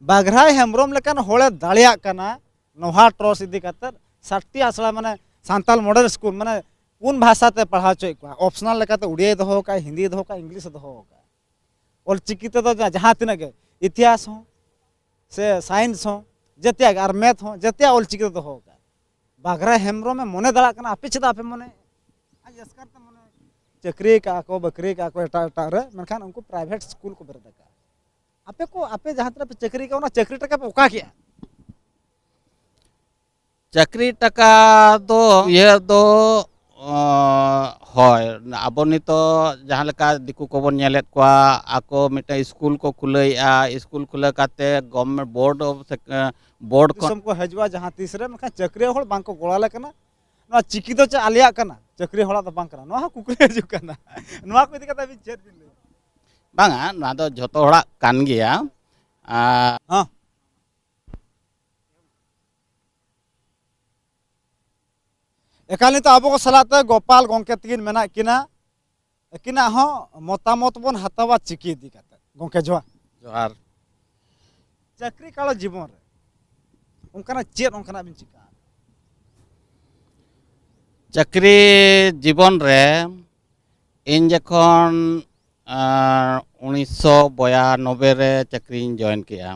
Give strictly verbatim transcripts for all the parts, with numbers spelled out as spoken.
ᱵᱟᱜᱷᱨᱟᱭ ᱦᱮᱢᱵᱨᱚᱢ ᱞᱮᱠᱟᱱ ᱦᱚᱲᱮ ᱫᱟᱲᱮᱭᱟᱜ ᱠᱟᱱᱟ, ᱱᱚᱣᱟ ᱴᱨᱚᱥ ᱤᱫᱤ ᱠᱟᱛᱮ ᱥᱟᱛᱴᱤ ᱟᱥᱲᱟ, ᱢᱟᱱᱮ ᱥᱟᱱᱛᱟᱞ ᱢᱚᱰᱮᱞ ᱥᱠᱩᱞ, ᱢᱟᱱᱮ ᱯᱩᱱ ᱵᱷᱟᱥᱟ ᱛᱮ ᱯᱟᱲᱦᱟᱣ ᱦᱚᱪᱚᱭᱮᱫ ᱠᱚᱣᱟ᱾ ᱚᱯᱥᱚᱱᱟᱞ ᱞᱮᱠᱟᱛᱮ ᱩᱲᱤᱭᱟᱭ ᱫᱚᱦᱚ ᱟᱠᱟᱫ, ᱦᱤᱱᱫᱤᱭ ᱫᱚᱦᱚ ᱟᱠᱟᱫ, ᱤᱝᱞᱤᱥ ᱮ ᱫᱚᱦᱚ ᱟᱠᱟᱫ᱾ ᱚᱞ ᱪᱤᱠᱤ ᱛᱮᱫᱚ ᱡᱟ-, ᱡᱟᱦᱟᱸ ᱛᱤᱱᱟᱹᱜ ᱜᱮ, ᱤᱛᱤᱦᱟᱥ ᱦᱚᱸ ᱥᱮ ᱥᱟᱭᱮᱱᱥ ᱦᱚᱸ, ᱡᱮᱛᱮᱭᱟᱜ ᱜᱮ, ᱟᱨ ᱢᱮᱛᱷ ᱦᱚᱸ, ᱡᱮᱛᱮᱭᱟᱜ ᱚᱞ ᱪᱤᱠᱤ ᱛᱮ ᱫᱚᱦᱚ ᱟᱠᱟᱫ᱾ ᱵᱟᱜᱷᱨᱟ ᱦᱮᱢᱵᱨᱚᱢᱮ ᱢᱚᱱᱮ ᱫᱟᱲᱮᱭᱟᱜ ᱠᱟᱱᱟ, ᱟᱯᱮ ᱪᱮᱫᱟᱜ ᱟᱯᱮ ᱢᱚᱱᱮ? ᱟᱡ ᱮᱥᱠᱟᱨ ᱛᱮ ᱢᱚᱱᱮ᱾ ᱪᱟᱹᱠᱨᱤ ᱠᱟᱜᱼᱟ ᱠᱚ, ᱵᱟᱹᱠᱨᱤ ᱠᱟᱜᱼᱟ ᱠᱚ ᱮᱴᱟᱜ ᱮᱴᱟᱜ ᱨᱮ, ᱢᱮᱱᱠᱷᱟᱱ ᱩᱱᱠᱩ ᱯᱨᱟᱭᱵᱷᱮᱴ ᱥᱠᱩᱞ ᱠᱚ ᱵᱮᱨᱮᱫ ᱟᱠᱟᱫᱼᱟ᱾ ᱟᱯᱮ ᱠᱚ, ᱟᱯᱮ ᱡᱟᱦᱟᱸ ᱛᱤᱱᱟᱹᱜ ᱯᱮ ᱪᱟᱹᱠᱨᱤ ᱠᱟᱜᱼᱟ, ᱚᱱᱟ ᱪᱟᱹᱠᱨᱤ ᱴᱟᱠᱟ ᱯᱮ ᱚᱠᱟ ᱠᱮᱜᱼᱟ? ᱪᱟᱹᱠᱨᱤ ᱴᱟᱠᱟ ᱫᱚ, ᱤᱭᱟᱹ ᱫᱚ, ᱚ, ᱦᱳᱭ, ᱟᱵᱚ ᱱᱤᱛᱚᱜ ᱡᱟᱦᱟᱸ ᱞᱮᱠᱟ ᱫᱤᱠᱩ ᱠᱚᱵᱚᱱ ᱧᱮᱞᱮᱫ ᱠᱚᱣᱟ, ᱟᱠᱚ ᱢᱤᱫᱴᱟᱝ ᱥᱠᱩᱞ ᱠᱚ ᱠᱷᱩᱞᱟᱹᱣᱮᱫᱼᱟ, ᱥᱠᱩᱞ ᱠᱷᱩᱞᱟᱹᱣ ᱠᱟᱛᱮ government board of sec-, board ᱠᱷᱚᱱ ᱫᱤᱥᱚᱢ ᱠᱚ ᱦᱤᱡᱩᱜᱼᱟ ᱡᱟᱦᱟᱸ ᱛᱤᱥ ᱨᱮ, ᱢᱮᱱᱠᱷᱟᱱ ᱪᱟᱹᱠᱨᱤ ᱦᱚᱲ ᱵᱟᱝ ᱠᱚ ᱜᱚᱲᱚ ᱟᱞᱮ ᱠᱟᱱᱟ᱾ ᱱᱚᱣᱟ ᱪᱤᱠᱤ ᱫᱚ ᱪᱮᱫ ᱟᱞᱮᱭᱟᱜ ᱠᱟᱱᱟ, ᱪᱟᱹᱠᱨᱤ ᱦᱚᱲᱟᱜ ᱫᱚ ᱵᱟᱝ ᱠᱟᱱᱟ? ᱱᱚᱣᱟ ᱦᱚᱸ ᱠᱩᱠᱞᱤ ᱦᱤᱡᱩᱜ ᱠᱟᱱᱟ᱾ ᱱᱚᱣᱟ ᱠᱚ ᱤᱫᱤ ᱠᱟᱛᱮ ᱟᱹᱵᱤᱱ ᱪᱮᱫ ᱵᱤᱱ ᱞᱟᱹᱭᱟ? ᱵᱟᱝᱟ, ᱱᱚᱣᱟ ᱫᱚ ᱡᱷᱚᱛᱚ ᱦᱚᱲᱟᱜ ᱠᱟᱱ ᱜᱮᱭᱟ᱾ ᱟᱨ ᱦᱚᱸ᱾ ᱮᱠᱟᱞ ᱱᱤᱛᱚᱜ ᱟᱵᱚ ᱠᱚ ᱥᱟᱞᱟᱜ ᱛᱮ ᱜᱳᱯᱟᱞ ᱜᱚᱢᱠᱮ ᱛᱟᱹᱠᱤᱱ ᱢᱮᱱᱟᱜ ᱠᱤᱱᱟ, ᱟᱹᱠᱤᱱᱟᱜ ᱦᱚᱸ ᱢᱚᱛᱟᱢᱚᱛ ᱵᱚᱱ ᱦᱟᱛᱟᱣᱟ ᱪᱤᱠᱤ ᱤᱫᱤ ᱠᱟᱛᱮ᱾ ᱜᱚᱢᱠᱮ ᱡᱚᱦᱟᱨ᱾ ᱡᱚᱦᱟᱨ᱾ ᱪᱟᱹᱠᱨᱤ ᱠᱟᱞᱚ ᱡᱤᱵᱚᱱ ᱨᱮ ᱚᱱᱠᱟᱱᱟᱜ ᱪᱮᱫ ᱚᱱᱠᱟᱱᱟᱜ ᱵᱤᱱ ᱪᱤᱠᱟᱹᱜᱼᱟ? ᱪᱟᱹᱠᱨᱤ ᱡᱤᱵᱚᱱ ᱨᱮ ᱤᱧ ᱡᱚᱠᱷᱚᱱ, ᱟᱸ, ᱩᱱᱤᱥᱥᱚ ᱵᱚᱭᱟᱱᱚᱵᱵᱳᱭ ᱨᱮ ᱪᱟᱹᱠᱨᱤᱧ join ᱠᱮᱜᱼᱟ,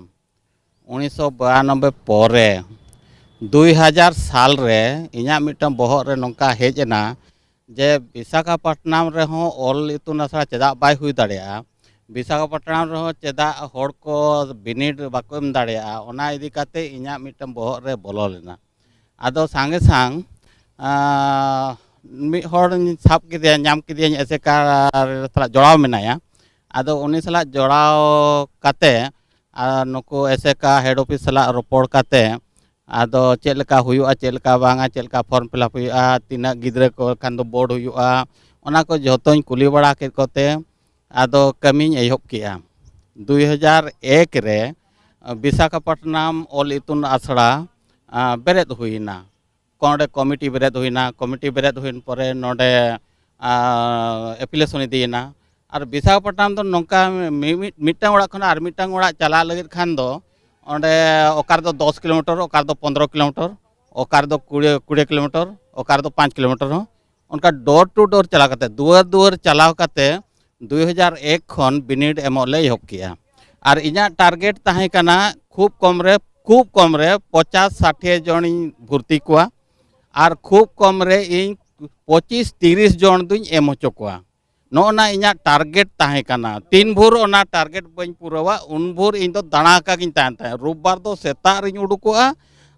ᱩᱱᱤᱥᱥᱚ ᱵᱚᱭᱟᱱᱚᱵᱵᱳᱭ ᱯᱚᱨᱮ ᱫᱩᱭ ᱦᱟᱡᱟᱨ ᱥᱟᱞ ᱨᱮ ᱤᱧᱟᱹᱜ ᱢᱤᱫᱴᱟᱝ ᱵᱚᱦᱚᱜ ᱨᱮ ᱱᱚᱝᱠᱟ ᱦᱮᱡ ᱮᱱᱟ ᱡᱮ ᱵᱤᱥᱟᱠᱷᱟᱯᱟᱴᱱᱟᱢ ᱨᱮᱦᱚᱸ ᱚᱞ ᱤᱛᱩᱱ ᱟᱥᱲᱟ ᱪᱮᱫᱟᱜ ᱵᱟᱭ ᱦᱩᱭ ᱫᱟᱲᱮᱭᱟᱜᱼᱟ, ᱵᱤᱥᱟᱠᱷᱟᱯᱟᱴᱱᱟᱢ ᱨᱮᱦᱚᱸ ᱪᱮᱫᱟᱜ ᱦᱚᱲ ᱠᱚ ᱵᱤᱱᱤᱰ ᱵᱟᱠᱚ ᱮᱢ ᱫᱟᱲᱮᱭᱟᱜᱼᱟ, ᱚᱱᱟ ᱤᱫᱤ ᱠᱟᱛᱮ ᱤᱧᱟᱹᱜ ᱢᱤᱫᱴᱟᱝ ᱵᱚᱦᱚᱜ ᱨᱮ ᱵᱚᱞᱚ ᱞᱮᱱᱟ᱾ ᱟᱫᱚ ᱥᱟᱸᱜᱮ ᱥᱟᱝ, ᱟᱸ, ᱢᱤᱫ ᱦᱚᱲ ᱥᱟᱵ ᱠᱮᱫᱮᱭᱟ, ᱧᱟᱢ ᱠᱮᱫᱮᱭᱟᱹᱧ, ᱮᱥᱮᱠᱟ ᱥᱟᱞᱟᱜ ᱡᱚᱲᱟᱣ ᱢᱮᱱᱟᱭᱟ᱾ ᱟᱫᱚ ᱩᱱᱤ ᱥᱟᱞᱟᱜ ᱡᱚᱲᱟᱣ ᱠᱟᱛᱮ, ᱟᱨ ᱱᱩᱠᱩ ᱮᱥᱮᱠᱟ head office ᱥᱟᱞᱟᱜ ᱨᱚᱯᱚᱲ ᱠᱟᱛᱮ, ᱟᱫᱚ ᱪᱮᱫ ᱞᱮᱠᱟ ᱦᱩᱭᱩᱜᱼᱟ, ᱪᱮᱫ ᱞᱮᱠᱟ ᱵᱟᱝᱟ, ᱪᱮᱫ ᱞᱮᱠᱟ form fill up ᱦᱩᱭᱩᱜᱼᱟ, ᱛᱤᱱᱟᱹᱜ ᱜᱤᱫᱽᱨᱟᱹ ᱠᱚ ᱠᱷᱟᱱ ᱫᱚ board ᱦᱩᱭᱩᱜᱼᱟ, ᱚᱱᱟ ᱠᱚ ᱡᱷᱚᱛᱚᱧ ᱠᱩᱞᱤ ᱵᱟᱲᱟ ᱠᱮᱫ ᱠᱚᱛᱮ, ᱟᱫᱚ ᱠᱟᱹᱢᱤᱧ ᱮᱦᱚᱵ ᱠᱮᱜᱼᱟ᱾ ᱫᱩᱭ ᱦᱟᱡᱟᱨ ᱮᱠ ᱨᱮ ᱵᱤᱥᱟᱠᱷᱟᱯᱟᱴᱱᱟᱢ ᱚᱞ ᱤᱛᱩᱱ ᱟᱥᱲᱟ, ᱟ, ᱵᱮᱨᱮᱫ ᱦᱩᱭᱮᱱᱟ᱾ ᱱᱚᱰᱮ committee ᱵᱮᱨᱮᱫ ᱦᱩᱭᱮᱱᱟ, committee ᱵᱮᱨᱮᱫ ᱦᱩᱭᱮᱱ ᱯᱚᱨᱮ ᱱᱚᱰᱮ, ᱟ, application ᱤᱫᱤᱭᱮᱱᱟ᱾ ᱟᱨ ᱵᱤᱥᱟᱠᱷᱟᱯᱟᱴᱱᱟᱢ ᱫᱚ ᱱᱚᱝᱠᱟ ᱢᱤ-, ᱢᱤᱫ, ᱢᱤᱫᱴᱟᱝ ᱚᱲᱟᱜ ᱠᱷᱚᱱ ᱟᱨ ᱢᱤᱫᱴᱟᱝ ᱚᱲᱟᱜ ᱪᱟᱞᱟᱜ ᱞᱟᱹᱜᱤᱫ ᱠᱷᱟᱱ ᱫᱚ ᱚᱸᱰᱮ ᱚᱠᱟ ᱨᱮᱫᱚ ᱫᱚᱥ ᱠᱤᱞᱳᱢᱤᱴᱟᱨ, ᱚᱠᱟ ᱨᱮᱫᱚ ᱯᱚᱱᱫᱽᱨᱚ ᱠᱤᱞᱳᱢᱤᱴᱟᱨ, ᱚᱠᱟ ᱨᱮᱫᱚ ᱠᱩᱲᱤ, ᱠᱩᱲᱤ ᱠᱤᱞᱳᱢᱤᱴᱟᱨ, ᱚᱠᱟ ᱨᱮᱫᱚ ᱯᱟᱸᱪ ᱠᱤᱞᱳᱢᱤᱴᱟᱨ ᱦᱚᱸ, ᱚᱱᱠᱟ door to door ᱪᱟᱞᱟᱣ ᱠᱟᱛᱮ, ᱫᱩᱣᱟᱹᱨ ᱫᱩᱣᱟᱹᱨ ᱪᱟᱞᱟᱣ ᱠᱟᱛᱮ ᱫᱩᱭ ᱦᱟᱡᱟᱨ ᱮᱠ ᱠᱷᱚᱱ ᱵᱤᱱᱤᱰ ᱮᱢᱚᱜ ᱞᱮ ᱮᱦᱚᱵ ᱠᱮᱜᱼᱟ᱾ ᱟᱨ ᱤᱧᱟᱹᱜ target ᱛᱟᱦᱮᱸ ᱠᱟᱱᱟ ᱠᱷᱩᱵ ᱠᱚᱢ ᱨᱮ, ᱠᱷᱩᱵ ᱠᱚᱢ ᱨᱮ ᱯᱚᱪᱟᱥ ᱥᱟᱴᱷᱤ ᱡᱚᱱᱤᱧ ᱵᱷᱚᱨᱛᱤ ᱠᱚᱣᱟ᱾ ᱟᱨ ᱠᱷᱩᱵ ᱠᱚᱢ ᱨᱮ ᱤᱧ ᱯᱚᱸᱪᱤᱥ ᱛᱤᱨᱤᱥ ᱡᱚᱱ ᱫᱩᱧ ᱮᱢ ᱦᱚᱪᱚ ᱠᱚᱣᱟ᱾ ᱱᱚᱜᱼᱚ ᱱᱟ ᱤᱧᱟᱹᱜ target ᱛᱟᱦᱮᱸ ᱠᱟᱱᱟ᱾ ᱛᱤᱱ ᱵᱷᱳᱨ ᱚᱱᱟ target ᱵᱟᱹᱧ ᱯᱩᱨᱟᱹᱣᱟ, ᱩᱱ ᱵᱷᱳᱨ ᱤᱧ ᱫᱚ ᱫᱟᱬᱟ ᱟᱠᱟ ᱜᱤᱧ ᱛᱟᱦᱮᱱ ᱛᱟᱦᱮᱸᱫ᱾ ᱨᱳᱵᱵᱟᱨ ᱫᱚ ᱥᱮᱛᱟᱜ ᱨᱤᱧ ᱩᱰᱩᱠᱚᱜᱼᱟ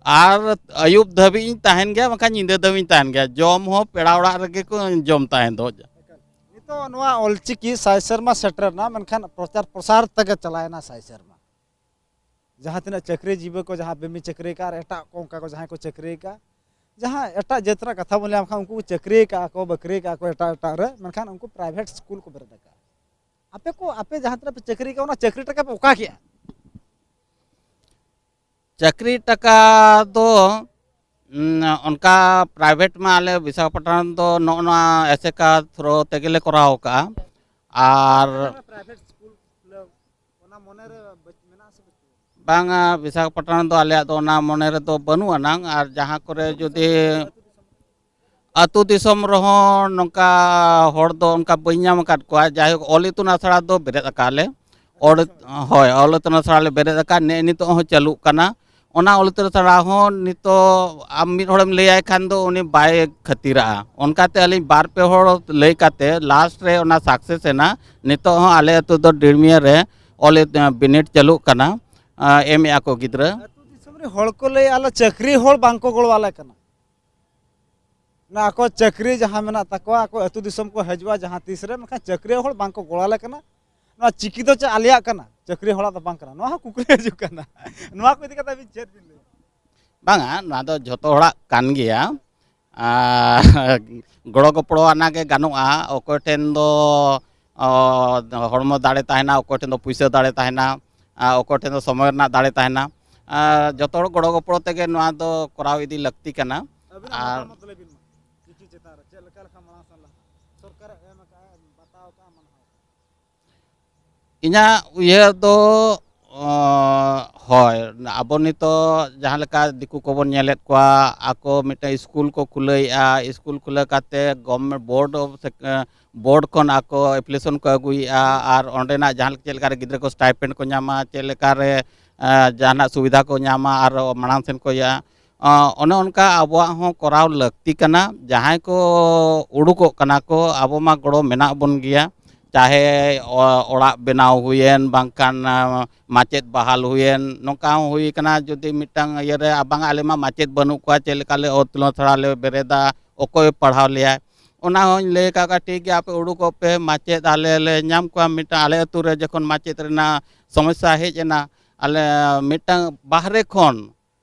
ᱟᱨ ᱟᱹᱭᱩᱵ ᱫᱷᱟᱹᱵᱤᱡ ᱤᱧ ᱛᱟᱦᱮᱱ ᱜᱮᱭᱟ, ᱵᱟᱝᱠᱷᱟᱱ ᱧᱤᱫᱟᱹ ᱫᱷᱟᱹᱵᱤᱡ ᱤᱧ ᱛᱟᱦᱮᱱ ᱜᱮᱭᱟ᱾ ᱡᱚᱢ ᱦᱚᱸ ᱯᱮᱲᱟ ᱚᱲᱟᱜ ᱨᱮᱜᱮ ᱠᱚ ᱡᱚᱢ ᱛᱟᱦᱮᱸ ᱫᱚ᱾ ᱱᱤᱛᱚᱜ ᱱᱚᱣᱟ ᱚᱞᱪᱤᱠᱤ ᱥᱟᱭ ᱥᱮᱨᱢᱟ ᱥᱮᱴᱮᱨ ᱮᱱᱟ, ᱢᱮᱱᱠᱷᱟᱱ ᱯᱨᱚᱪᱟᱨ ᱯᱨᱚᱥᱟᱨ ᱛᱮᱜᱮ ᱪᱟᱞᱟᱣᱮᱱᱟ ᱥᱟᱭ ᱥᱮᱨᱢᱟ᱾ ᱡᱟᱦᱟᱸ ᱛᱤᱱᱟᱹᱜ ᱪᱟᱹᱠᱨᱤ ᱡᱤᱵᱤ ᱠᱚ, ᱡᱟᱦᱟᱸ ᱵᱮᱢᱤ ᱪᱟᱹᱠᱨᱤ ᱟᱠᱟᱫ ᱟᱨ ᱮᱴᱟᱜ ᱠᱚ ᱚᱱᱠᱟ ᱠᱚ ᱡᱟᱦᱟᱸᱭ ᱠᱚ ᱪᱟᱹᱠᱨᱤ ᱟᱠᱟᱫ, ᱡᱟᱦᱟᱸ ᱮᱴᱟᱜ ᱡᱟᱹᱛ ᱨᱮᱱᱟᱜ ᱠᱟᱛᱷᱟ ᱵᱚᱱ ᱞᱟᱹᱭᱟ, ᱢᱮᱱᱠᱷᱟᱱ ᱩᱱᱠᱩ ᱠᱚ ᱪᱟᱹᱠᱨᱤ ᱟᱠᱟᱫ ᱠᱚ, ᱵᱟᱹᱠᱨᱤ ᱟᱠᱟᱫ ᱠᱚ ᱮᱴᱟᱜ ᱮᱴᱟᱜ ᱨᱮ, ᱢᱮᱱᱠᱷᱟᱱ ᱩᱱᱠᱩ private school ᱠᱚ ᱵᱮᱨᱮᱫ ᱟᱠᱟᱫ᱾ ᱟᱯᱮ ᱠᱚ, ᱟᱯᱮ ᱡᱟᱦᱟᱸ ᱛᱤᱱᱟᱹᱜ ᱯᱮ ᱪᱟᱹᱠᱨᱤ ᱟᱠᱟᱫ, ᱚᱱᱟ ᱪᱟᱹᱠᱨᱤ ᱴᱟᱠᱟ ᱯᱮ ᱚᱠᱟ ᱠᱮᱜᱼᱟ? ᱪᱟᱹᱠᱨᱤ ᱴᱟᱠᱟ ᱫᱚ ᱚᱱᱠᱟ private ᱢᱟ ᱟᱞᱮ ᱵᱤᱥᱟᱠᱷᱟᱯᱟᱴᱱᱟᱢ ᱫᱚ ᱱᱚᱜᱼᱚ ᱱᱚᱣᱟ ᱮᱥᱮᱠᱟ through ᱛᱮᱜᱮᱞᱮ ᱠᱚᱨᱟᱣ ᱟᱠᱟᱫᱼᱟ᱾ ᱟᱨ ᱯᱨᱟᱭᱵᱷᱮᱴ ᱥᱠᱩᱞ ᱠᱷᱩᱞᱟᱹᱣ, ᱚᱱᱟ ᱢᱚᱱᱮ ᱨᱮ ᱵᱟᱹᱪ- ᱢᱮᱱᱟᱜᱼᱟ ᱥᱮ ᱵᱟᱹᱪᱩᱜᱼᱟ? ᱵᱟᱝᱟ, ᱵᱤᱥᱟᱠᱷᱟᱯᱟᱴᱱᱟᱢ ᱫᱚ ᱟᱞᱮᱭᱟᱜ ᱫᱚ ᱚᱱᱟ ᱢᱚᱱᱮ ᱨᱮᱫᱚ ᱵᱟᱹᱱᱩᱜ ᱟᱱᱟᱝ᱾ ᱟᱨ ᱡᱟᱦᱟᱸ ᱠᱚᱨᱮ ᱡᱩᱫᱤ ᱟᱹᱛᱩ ᱫᱤᱥᱚᱢ ᱨᱮᱦᱚᱸ ᱱᱚᱝᱠᱟ ᱦᱚᱲ ᱫᱚ ᱚᱱᱠᱟ ᱵᱟᱹᱧ ᱧᱟᱢ ᱟᱠᱟᱫ ᱠᱚᱣᱟ᱾ ᱡᱟᱭᱦᱳᱠ, ᱚᱞ ᱤᱛᱩᱱ ᱟᱥᱲᱟ ᱫᱚ ᱵᱮᱨᱮᱫ ᱟᱠᱟᱫ ᱞᱮ᱾ ᱚᱞ, ᱦᱳᱭ, ᱚᱞ ᱤᱛᱩᱱ ᱟᱥᱲᱟ ᱞᱮ ᱵᱮᱨᱮᱫ ᱟᱠᱟᱫ, ᱱᱮᱜᱼᱮ ᱱᱤᱛᱚᱜ ᱦᱚᱸ ᱪᱟᱹᱞᱩᱜ ᱠᱟᱱᱟ᱾ ᱚᱱᱟ ᱚᱞ ᱤᱛᱩᱱ ᱟᱥᱲᱟ ᱦᱚᱸ ᱱᱤᱛᱚᱜ ᱟᱢ ᱢᱤᱫ ᱦᱚᱲᱮᱢ ᱞᱟᱹᱭᱟᱭ ᱠᱷᱟᱱ ᱫᱚ ᱩᱱᱤ ᱵᱟᱭ ᱠᱷᱟᱹᱛᱤᱨᱟᱜᱼᱟ᱾ ᱚᱱᱠᱟᱛᱮ ᱟᱹᱞᱤᱧ ᱵᱟᱨ ᱯᱮ ᱦᱚᱲ ᱞᱟᱹᱭ ᱠᱟᱛᱮ last ᱨᱮ ᱚᱱᱟ success ᱮᱱᱟ᱾ ᱱᱤᱛᱚᱜ ᱦᱚᱸ ᱟᱞᱮ ᱟᱹᱛᱩ ᱫᱚ ᱰᱤᱲᱢᱤᱭᱟᱹ ᱨᱮ ᱚᱞ ᱤᱛ-, ᱵᱤᱱᱤᱰ ᱪᱟᱹᱞᱩᱜ ᱠᱟᱱᱟ, ᱮᱢ ᱮᱫᱼᱟ ᱠᱚ ᱜᱤᱫᱽᱨᱟᱹ᱾ ᱟᱹᱛᱩ ᱫᱤᱥᱚᱢ ᱨᱮ ᱦᱚᱲ ᱠᱚ ᱞᱟᱹᱭ ᱟᱞᱮ ᱪᱟᱹᱠᱨᱤ ᱦᱚᱲ ᱵᱟᱝ ᱠᱚ ᱜᱚᱲᱚ ᱟᱞᱮ ᱠᱟᱱᱟ᱾ ᱚᱱᱟ ᱟᱠᱚ ᱪᱟᱹᱠᱨᱤ ᱡᱟᱦᱟᱸ ᱢᱮᱱᱟᱜ ᱛᱟᱠᱚᱣᱟ, ᱟᱠᱚ ᱟᱹᱛᱩ ᱫᱤᱥᱚᱢ ᱠᱚ ᱦᱤᱡᱩᱜᱼᱟ ᱡᱟᱦᱟᱸ ᱛᱤᱥ ᱨᱮ, ᱢᱮᱱᱠᱷᱟᱱ ᱪᱟᱹᱠᱨᱤ ᱦᱚᱲ ᱵᱟᱝ ᱠᱚ ᱜᱚᱲᱚ ᱟᱞᱮ ᱠᱟᱱᱟ᱾ ᱱᱚᱣᱟ ᱪᱤᱠᱤ ᱫᱚ ᱪᱮᱫ ᱟᱞᱮᱭᱟᱜ ᱠᱟᱱᱟ, ᱪᱟᱹᱠᱨᱤ ᱦᱚᱲᱟᱜ ᱫᱚ ᱵᱟᱝ ᱠᱟᱱᱟ? ᱱᱚᱣᱟ ᱦᱚᱸ ᱠᱩᱠᱞᱤ ᱦᱤᱡᱩᱜ ᱠᱟᱱᱟ᱾ ᱱᱚᱣᱟ ᱠᱚ ᱤᱫᱤ ᱠᱟᱛᱮ ᱟᱹᱵᱤᱱ ᱪᱮᱫ ᱵᱤᱱ ᱞᱟᱹᱭᱟ? ᱵᱟᱝᱟ, ᱱᱚᱣᱟ ᱫᱚ ᱡᱷᱚᱛᱚ ᱦᱚᱲᱟᱜ ᱠᱟᱱ ᱜᱮᱭᱟ᱾ ᱟᱨ ᱜᱚᱲᱚ ᱜᱚᱯᱚᱲᱚ ᱟᱱᱟᱜ ᱜᱮ ᱜᱟᱱᱚᱜᱼᱟ᱾ ᱚᱠᱚᱭ ᱴᱷᱮᱱ ᱫᱚ, ᱚ, ᱦᱚᱲᱢᱚ ᱫᱟᱲᱮ ᱛᱟᱦᱮᱱᱟ, ᱚᱠᱚᱭ ᱴᱷᱮᱱ ᱫᱚ ᱯᱩᱭᱥᱟᱹ ᱫᱟᱲᱮ ᱛᱟᱦᱮᱱᱟ, ᱟᱨ ᱚᱠᱚᱭ ᱴᱷᱮᱱ ᱫᱚ ᱥᱚᱢᱚᱭ ᱨᱮᱱᱟᱜ ᱫᱟᱲᱮ ᱛᱟᱦᱮᱱᱟ᱾ ᱟᱨ ᱡᱚᱛᱚ ᱦᱚᱲ ᱜᱚᱲᱚ ᱜᱚᱯᱚᱲᱚ ᱛᱮᱜᱮ ᱱᱚᱣᱟ ᱫᱚ ᱠᱚᱨᱟᱣ ᱤᱫᱤ ᱞᱟᱹᱠᱛᱤ ᱠᱟᱱᱟ᱾ ᱟᱹᱵᱤᱱᱟᱜ ᱟᱨ ᱢᱚᱛᱟᱢᱚᱛ ᱞᱟᱹᱭ ᱵᱤᱱ ᱢᱟ, ᱪᱤᱠᱤ ᱪᱮᱛᱟᱱ ᱨᱮ ᱪᱮᱫ ᱞᱮᱠᱟ ᱞᱮᱠᱷᱟᱱ ᱢᱟᱲᱟᱝ ᱥᱮᱱ ᱞᱟᱦᱟᱜᱼᱟ? ᱥᱚᱨᱠᱟᱨᱮ ᱮᱢ ᱟᱠᱟᱫᱼᱟ, ᱵᱟᱛᱟᱣ ᱟᱠᱟᱫᱼᱟ, ᱢᱟᱱᱟᱣ ᱟᱠᱟᱫᱼᱟ᱾ ᱤᱧᱟᱹᱜ ᱩᱭᱦᱟᱹᱨ ᱫᱚ, ᱚ, ᱦᱳᱭ, ᱟᱵᱚ ᱱᱤᱛᱚᱜ ᱡᱟᱦᱟᱸ ᱞᱮᱠᱟ ᱫᱤᱠᱩ ᱠᱚᱵᱚᱱ ᱧᱮᱞᱮᱫ ᱠᱚᱣᱟ, ᱟᱠᱚ ᱢᱤᱫᱴᱟᱝ ᱥᱠᱩᱞ ᱠᱚ ᱠᱷᱩᱞᱟᱹᱣᱮᱫᱼᱟ, ᱥᱠᱩᱞ ᱠᱷᱩᱞᱟᱹᱣ ᱠᱟᱛᱮ government board of sec-, A, board ᱠᱷᱚᱱ ᱟᱠᱚ application ᱠᱚ ᱟᱹᱜᱩᱭᱮᱫᱼᱟ, ᱟᱨ ᱚᱸᱰᱮᱱᱟᱜ ᱡᱟᱦᱟᱸ ᱪᱮᱫ ᱞᱮᱠᱟᱨᱮ ᱜᱤᱫᱽᱨᱟᱹ ᱠᱚ stipend ᱠᱚ ᱧᱟᱢᱟ, ᱪᱮᱫ ᱞᱮᱠᱟᱨᱮ, ᱮ, ᱡᱟᱦᱟᱱᱟᱜ ᱥᱩᱵᱤᱫᱷᱟ ᱠᱚ ᱧᱟᱢᱟ, ᱟᱨ ᱢᱟᱲᱟᱝ ᱥᱮᱱ ᱠᱚ ᱤᱭᱟᱹᱜᱼᱟ᱾ ᱚ, ᱚᱱᱮ ᱚᱱᱠᱟ ᱟᱵᱚᱣᱟᱜ ᱦᱚᱸ ᱠᱚᱨᱟᱣ ᱞᱟᱹᱠᱛᱤ ᱠᱟᱱᱟ᱾ ᱡᱟᱦᱟᱸᱭ ᱠᱚ ᱩᱰᱩᱠᱚᱜ ᱠᱟᱱᱟ ᱠᱚ, ᱟᱵᱚ ᱢᱟ ᱜᱚᱲᱚ ᱢᱮᱱᱟᱜ ᱵᱚᱱ ᱜᱮᱭᱟ, ᱪᱟᱦᱮ ᱚ-, ᱚᱲᱟᱜ ᱵᱮᱱᱟᱣ ᱦᱩᱭᱮᱱ, ᱵᱟᱝᱠᱷᱟᱱ, ᱟ, ᱢᱟᱪᱮᱫ ᱵᱟᱦᱟᱞ ᱦᱩᱭᱮᱱ, ᱱᱚᱝᱠᱟ ᱦᱚᱸ ᱦᱩᱭ ᱠᱟᱱᱟ᱾ ᱡᱩᱫᱤ ᱢᱤᱫᱴᱟᱝ ᱤᱭᱟᱹ ᱨᱮ, ᱟᱵᱟᱝ ᱟᱞᱮ ᱢᱟ ᱢᱟᱪᱮᱫ ᱵᱟᱹᱱᱩᱜ ᱠᱚᱣᱟ, ᱪᱮᱫ ᱞᱮᱠᱟ ᱞᱮ ᱚᱛ ᱞᱚ ᱛᱷᱟᱲᱟ ᱞᱮ ᱵᱮᱨᱮᱫᱟ, ᱚᱠᱚᱭ ᱯᱟᱲᱦᱟᱣ ᱞᱮᱭᱟᱭ? ᱚᱱᱟ ᱦᱚᱸᱧ ᱞᱟᱹᱭ ᱟᱠᱟᱫ ᱠᱚᱣᱟ, ᱴᱷᱤᱠ ᱜᱮᱭᱟ, ᱟᱯᱮ ᱩᱰᱩᱠᱚᱜ ᱯᱮ, ᱢᱟᱪᱮᱫ ᱟᱞᱮ ᱞᱮ ᱧᱟᱢ ᱠᱚᱣᱟ᱾ ᱢᱤᱫᱴᱟᱝ ᱟᱞᱮ ᱟᱹᱛᱩ ᱨᱮ ᱡᱚᱠᱷᱚᱱ ᱢᱟᱪᱮᱫ ᱨᱮᱱᱟᱜ ᱥᱚᱢᱚᱥᱥᱟ ᱦᱮᱡ ᱮᱱᱟ, ᱟᱞᱮ ᱢᱤᱫᱴᱟᱝ ᱵᱟᱦᱨᱮ ᱠᱷᱚᱱ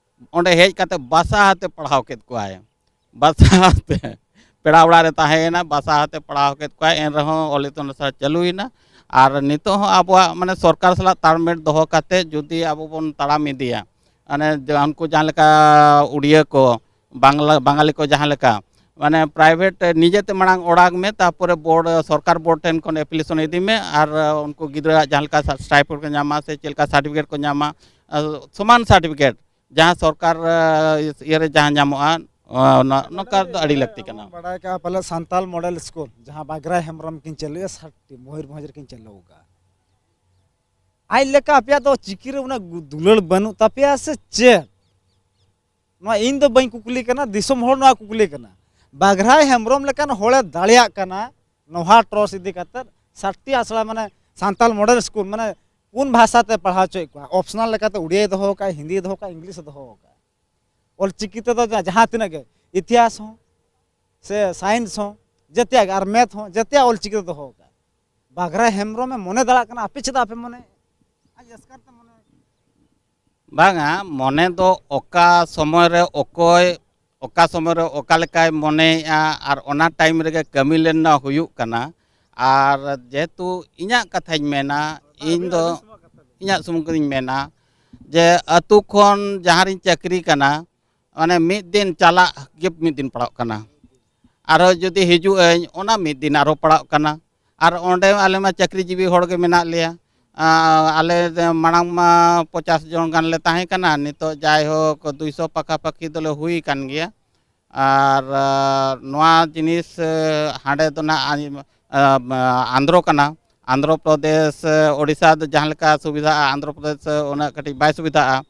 ᱚᱸᱰᱮ ᱦᱮᱡ ᱠᱟᱛᱮ ᱵᱟᱥᱟ ᱟᱛᱮ ᱯᱟᱲᱦᱟᱣ ᱠᱮᱫ ᱠᱚᱣᱟᱭ᱾ ᱵᱟᱥᱟ ᱟᱛᱮ, ᱯᱮᱲᱟ ᱚᱲᱟᱜ ᱨᱮ ᱛᱟᱦᱮᱸᱭᱮᱱᱟ, ᱵᱟᱥᱟ ᱟᱛᱮ ᱯᱟᱲᱦᱟᱣ ᱠᱮᱫ ᱠᱚᱣᱟᱭ, ᱮᱱ ᱨᱮᱦᱚᱸ ᱚᱞ ᱤᱛᱩᱱ ᱟᱥᱲᱟ ᱪᱟᱹᱞᱩᱭᱮᱱᱟ᱾ ᱟᱨ ᱱᱤᱛᱚᱜ ᱦᱚᱸ ᱟᱵᱚᱣᱟᱜ, ᱢᱟᱱᱮ, ᱥᱚᱨᱠᱟᱨ ᱥᱟᱞᱟᱜ ᱛᱟᱲᱢᱮᱴ ᱫᱚᱦᱚ ᱠᱟᱛᱮ ᱡᱩᱫᱤ ᱟᱵᱚ ᱵᱚᱱ ᱛᱟᱲᱟᱢ ᱤᱫᱤᱭᱟ, ᱢᱟᱱᱮ, ᱡᱮ ᱩᱱᱠᱩ ᱡᱟᱦᱟᱸ ᱞᱮᱠᱟ ᱩᱲᱤᱭᱟᱹ ᱠᱚ, ᱵᱟᱝᱞᱟ, ᱵᱟᱝᱟᱞᱤ ᱠᱚ ᱡᱟᱦᱟᱸ ᱞᱮᱠᱟ, ᱢᱟᱱᱮ, private ᱱᱤᱡᱮᱛᱮ ᱢᱟᱲᱟᱝ ᱚᱲᱟᱜ ᱢᱮ, ᱛᱟᱨᱯᱚᱨᱮ board, ᱥᱚᱨᱠᱟᱨ board ᱴᱷᱮᱱ ᱠᱷᱚᱱ application ᱤᱫᱤ ᱢᱮ, ᱟᱨ ᱩᱱᱠᱩ ᱜᱤᱫᱽᱨᱟᱹᱣᱟᱜ ᱡᱟᱦᱟᱸ ᱞᱮᱠᱟ stipend ᱠᱚ ᱧᱟᱢᱟ ᱥᱮ ᱪᱮᱫ ᱞᱮᱠᱟ certificate ᱠᱚ ᱧᱟᱢᱟ, ᱥᱚᱢᱟᱱ certificate ᱡᱟᱦᱟᱸ ᱥᱚᱨᱠᱟᱨ, ᱤᱭᱟᱹ ᱨᱮ ᱡᱟᱦᱟᱸ ᱧᱟᱢᱚᱜᱼᱟ, ᱚᱱᱟ, ᱱᱚᱝᱠᱟ ᱫᱚ ᱟᱹᱰᱤ ᱞᱟᱹᱠᱛᱤ ᱠᱟᱱᱟ᱾ ᱵᱟᱲᱟᱭ ᱠᱟᱜᱼᱟ ᱯᱟᱞᱮ ᱥᱟᱱᱛᱟᱞ model school, ᱡᱟᱦᱟᱸ ᱵᱟᱜᱽᱨᱟ ᱦᱮᱢᱵᱨᱚᱢ ᱠᱤᱱ ᱪᱟᱹᱞᱩᱭᱟ, ᱥᱟᱛᱴᱤ ᱢᱚᱭᱩᱨᱵᱷᱚᱸᱡᱽ ᱨᱮᱠᱤᱱ ᱪᱟᱹᱞᱩ ᱟᱠᱟᱫᱼᱟ᱾ ᱟᱡ ᱞᱮᱠᱟ ᱟᱯᱮᱭᱟᱜ ᱫᱚ ᱪᱤᱠᱤ ᱨᱮ ᱩᱱᱟᱹᱜ ᱫᱩᱞᱟᱹᱲ ᱵᱟᱹᱱᱩᱜ ᱛᱟᱯᱮᱭᱟ ᱥᱮ ᱪᱮᱫ? ᱱᱚᱣᱟ ᱤᱧ ᱫᱚ ᱵᱟᱹᱧ ᱠᱩᱠᱞᱤ ᱠᱟᱱᱟ, ᱫᱤᱥᱚᱢ ᱦᱚᱲ ᱱᱚᱣᱟ ᱠᱩᱠᱞᱤ ᱠᱟᱱᱟ᱾ ᱵᱟᱜᱽᱨᱟᱭ ᱦᱮᱢᱵᱨᱚᱢ ᱞᱮᱠᱟᱱ ᱦᱚᱲᱮ ᱫᱟᱲᱮᱭᱟᱜ ᱠᱟᱱᱟ, ᱱᱚᱣᱟ ᱴᱨᱚᱥ ᱤᱫᱤ ᱠᱟᱛᱮ ᱥᱟᱛᱴᱤ ᱟᱥᱲᱟ, ᱢᱟᱱᱮ ᱥᱟᱱᱛᱟᱞ model school, ᱢᱟᱱᱮ ᱯᱩᱱ ᱵᱷᱟᱥᱟ ᱛᱮ ᱯᱟᱲᱦᱟᱣ ᱦᱚᱪᱚᱭᱮᱫ ᱠᱚᱣᱟ᱾ Optional ᱞᱮᱠᱟᱛᱮ ᱩᱲᱤᱭᱟᱭ ᱫᱚᱦᱚ ᱟᱠᱟᱫ, ᱦᱤᱱᱫᱤᱭ ᱫᱚᱦᱚ ᱟᱠᱟᱫ, English ᱮ ᱫᱚᱦᱚ ᱟᱠᱟᱫ᱾ ᱚᱞ ᱪᱤᱠᱤ ᱛᱮᱫᱚ ᱡᱟ-, ᱡᱟᱦᱟᱸ ᱛᱤᱱᱟᱹᱜ ᱜᱮ, ᱤᱛᱤᱦᱟᱥ ᱦᱚᱸ ᱥᱮ science ᱦᱚᱸ, ᱡᱮᱛᱮᱭᱟᱜ ᱜᱮ, ᱟᱨ math ᱦᱚᱸ, ᱡᱮᱛᱮᱭᱟᱜ ᱚᱞ ᱪᱤᱠᱤ ᱛᱮ ᱫᱚᱦᱚ ᱟᱠᱟᱫ᱾ ᱵᱟᱜᱽᱨᱟ ᱦᱮᱢᱵᱨᱚᱢᱮ ᱢᱚᱱᱮ ᱫᱟᱲᱮᱭᱟᱜ ᱠᱟᱱᱟ, ᱟᱯᱮ ᱪᱮᱫᱟᱜ ᱟᱯᱮ ᱢᱚᱱᱮ? ᱟᱡ ᱮᱥᱠᱟᱨ ᱛᱮ ᱢᱚᱱᱮ᱾ ᱵᱟᱝᱟ, ᱢᱚᱱᱮ ᱫᱚ ᱚᱠᱟ ᱥᱚᱢᱚᱭ ᱨᱮ ᱚᱠᱚᱭ, ᱚᱠᱟ ᱥᱚᱢᱚᱭ ᱨᱮ ᱚᱠᱟ ᱞᱮᱠᱟᱭ ᱢᱚᱱᱮᱭᱮᱜᱼᱟ, ᱟᱨ ᱚᱱᱟ time ᱨᱮᱜᱮ ᱠᱟᱹᱢᱤ ᱞᱮᱱ ᱦᱩᱭᱩᱜ ᱠᱟᱱᱟ᱾ ᱟᱨ ᱡᱮᱦᱮᱛᱩ ᱤᱧᱟᱹᱜ ᱠᱟᱛᱷᱟᱧ ᱢᱮᱱᱟ, ᱤᱧ ᱫᱚ ᱤᱧᱟᱹᱜ ᱥᱩᱢᱩᱝ ᱠᱟᱛᱷᱟᱧ ᱢᱮᱱᱟ ᱡᱮ ᱟᱹᱛᱩ ᱠᱷᱚᱱ ᱡᱟᱦᱟᱸ ᱨᱤᱧ ᱪᱟᱹᱠᱨᱤ ᱠᱟᱱᱟ, ᱢᱟᱱᱮ ᱢᱤᱫ ᱫᱤᱱ ᱪᱟᱞᱟᱜ ᱜᱮ ᱢᱤᱫ ᱫᱤᱱ ᱯᱟᱲᱟᱜ ᱠᱟᱱᱟ, ᱟᱨᱦᱚᱸ ᱡᱩᱫᱤ ᱦᱤᱡᱩᱜ ᱟᱹᱧ, ᱚᱱᱟ ᱢᱤᱫ ᱫᱤᱱ ᱟᱨᱦᱚᱸ ᱯᱟᱲᱟᱜ ᱠᱟᱱᱟ᱾ ᱟᱨ ᱚᱸᱰᱮ ᱟᱞᱮ ᱢᱟ ᱪᱟᱹᱠᱨᱤ ᱡᱤᱵᱤ ᱦᱚᱲ ᱜᱮ ᱢᱮᱱᱟᱜ ᱞᱮᱭᱟ, ᱟᱞᱮ ᱢᱟᱲᱟᱝ ᱢᱟ ᱯᱚᱪᱟᱥ ᱡᱚᱱ ᱜᱟᱱ ᱞᱮ ᱛᱟᱦᱮᱸ ᱠᱟᱱᱟ, ᱱᱤᱛᱚᱜ ᱡᱟᱭᱦᱳᱠ ᱫᱩᱭᱥᱚ ᱯᱟᱠᱟᱯᱟᱠᱤ ᱫᱚᱞᱮ ᱦᱩᱭ ᱟᱠᱟᱱ ᱜᱮᱭᱟ᱾ ᱟᱨ ᱱᱚᱣᱟ ᱡᱤᱱᱤᱥ ᱦᱟᱸᱰᱮ ᱫᱚ ᱱᱟᱜ ᱟᱸᱫᱽᱨᱚ ᱠᱟᱱᱟ, ᱟᱸᱫᱷᱨᱚ ᱯᱨᱚᱫᱮᱥ, ᱳᱰᱤᱥᱟ ᱫᱚ ᱡᱟᱦᱟᱸ ᱞᱮᱠᱟ ᱥᱩᱵᱤᱫᱷᱟᱜᱼᱟ, ᱟᱸᱫᱷᱨᱚ ᱯᱨᱚᱫᱮᱥ ᱩᱱᱟᱹᱜ ᱠᱟᱹᱴᱤᱡ ᱵᱟᱭ ᱥᱩᱵᱤᱫᱷᱟᱜᱼᱟ᱾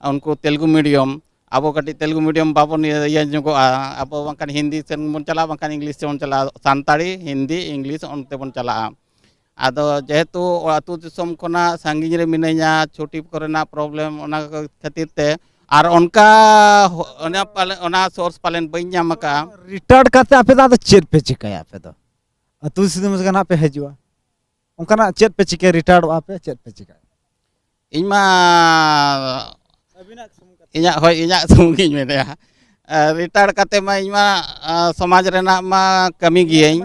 ᱩᱱᱠᱩ ᱛᱮᱞᱮᱜᱩ ᱢᱤᱰᱤᱭᱟᱢ, ᱟᱵᱚ ᱠᱟᱹᱴᱤᱡ ᱛᱮᱞᱮᱜᱩ ᱢᱤᱰᱤᱭᱟᱢ ᱵᱟᱵᱚᱱ ᱤᱭᱟᱹ ᱤᱭᱟᱹ ᱧᱚᱜᱚᱜᱼᱟ, ᱟᱵᱚ ᱵᱟᱝᱠᱷᱟᱱ ᱦᱤᱱᱫᱤ ᱥᱮᱱ ᱵᱚᱱ ᱪᱟᱞᱟᱜᱼᱟ, ᱵᱟᱝᱠᱷᱟᱱ ᱤᱝᱞᱤᱥ ᱥᱮᱱ ᱵᱚᱱ ᱪᱟᱞᱟᱜᱼᱟ, ᱥᱟᱱᱛᱟᱲᱤ, ᱦᱤᱱᱫᱤ, ᱤᱝᱞᱤᱥ ᱚᱱᱛᱮ ᱵᱚᱱ ᱪᱟᱞᱟᱜᱼᱟ᱾ ᱟᱫᱚ ᱡᱮᱦᱮᱛᱩ ᱟᱹᱛᱩ ᱫᱤᱥᱚᱢ ᱠᱷᱚᱱᱟᱜ ᱥᱟᱺᱜᱤᱧ ᱨᱮ ᱢᱤᱱᱟᱹᱧᱟ, ᱪᱷᱩᱴᱤ ᱠᱚᱨᱮᱱᱟᱜ ᱯᱨᱚᱵᱞᱮᱢ, ᱚᱱᱟ ᱠᱷᱟᱹᱛᱤᱨ ᱛᱮ, ᱟᱨ ᱚᱱᱠᱟ ᱦᱚ-, ᱚᱱᱟ ᱯᱟᱞᱮ, ᱚᱱᱟ ᱥᱳᱨᱥ ᱯᱟᱞᱮᱱ ᱵᱟᱹᱧ ᱧᱟᱢ ᱟᱠᱟᱫᱼᱟ᱾ ᱨᱤᱴᱟᱭᱟᱨᱰ ᱠᱟᱛᱮ ᱟᱯᱮ ᱫᱚ ᱟᱫᱚ ᱪᱮᱫ ᱯᱮ ᱪᱤᱠᱟᱹᱭᱟ ᱟᱯᱮ ᱫᱚ? ᱟᱹᱛᱩ ᱫᱤᱥᱚᱢ ᱜᱮ ᱱᱟᱦᱟᱜ ᱯᱮ ᱦᱤᱡᱩᱜᱼᱟ, ᱚᱱᱠᱟᱱᱟᱜ ᱪᱮᱫ ᱯᱮ ᱪᱤᱠᱟᱹᱭᱟ? ᱨᱤᱴᱟᱭᱟᱨᱰᱚᱜᱼᱟ ᱯᱮ, ᱪᱮᱫ ᱯᱮ ᱪᱤᱠᱟᱹᱭᱟ? ᱤᱧ ᱢᱟ, ᱤᱧᱟᱹᱜ, ᱦᱳᱭ, ᱤᱧᱟᱹᱜ ᱥᱩᱢᱩᱝ ᱜᱤᱧ ᱢᱮᱱᱮᱫᱼᱟ᱾ ᱨᱤᱴᱟᱭᱟᱨᱰ ᱠᱟᱛᱮ ᱢᱟ ᱤᱧ ᱢᱟ, ᱟᱸ, ᱥᱚᱢᱟᱡᱽ ᱨᱮᱱᱟᱜ ᱢᱟ ᱠᱟᱹᱢᱤ ᱜᱤᱭᱟᱹᱧ᱾